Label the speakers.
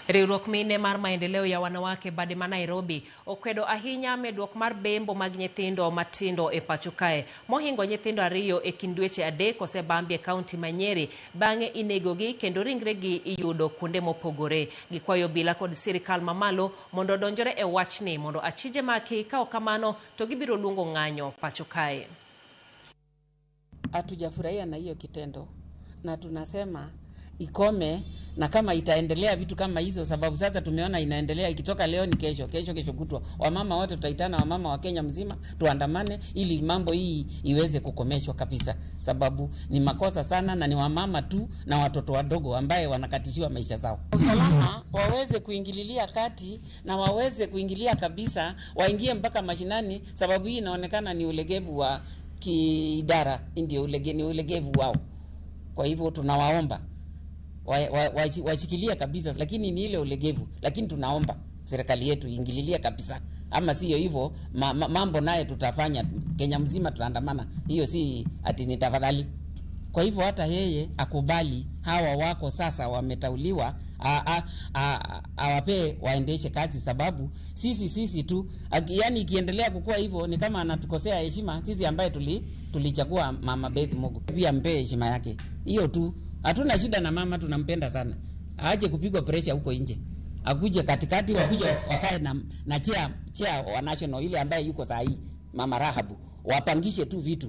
Speaker 1: Riwruok mine mar maendeleo ya wanawake bade ma Nairobi okwedo ahinya medruok mar bembo mag nyithindo matindo e pacho kae. Mohingo nyithindo 2 e kind dweche 3 osebambi e kaunti ma Nyeri, bang'e inegogi kendo ringregi iyudo kuonde mopogore. Gikwayo obila kod sirikal mamalo mondo odonjore e wachni mondo achije maki, ka ok kamano to gibiro luongo ng'anyo pacho kae.
Speaker 2: Hatujafurahia na hiyo kitendo na tunasema ikome, na kama itaendelea vitu kama hizo, sababu sasa tumeona inaendelea, ikitoka leo ni kesho, kesho kesho kutwa, wamama wote tutaitana, wamama wa Kenya mzima tuandamane ili mambo hii iweze kukomeshwa kabisa, sababu ni makosa sana, na ni wamama tu na watoto wadogo ambaye wanakatishiwa maisha zao. Usalama waweze kuingililia kati na waweze kuingilia kabisa, waingie mpaka mashinani, sababu hii inaonekana ni ulegevu wa kiidara, ndio ni ulegevu wao. Kwa hivyo tunawaomba washikilie kabisa, lakini ni ile ulegevu, lakini tunaomba serikali yetu ingililie kabisa, ama sio hivyo mambo naye tutafanya Kenya mzima tutaandamana. Hiyo si ati ni tafadhali. Kwa hivyo hata yeye akubali hawa wako sasa wametauliwa, awapee waendeshe kazi, sababu sisi tu, yani ikiendelea kukua hivyo ni kama anatukosea heshima sisi ambaye tulichagua Mama Beth Mugo. Pia mpe heshima yake. Hiyo tu. Hatuna shida na mama, tunampenda sana. Aache kupigwa pressure huko nje. Akuje katikati, wakuje wakae na chair wa national ile ambaye yuko saa hii, Mama Rahabu. Wapangishe tu vitu.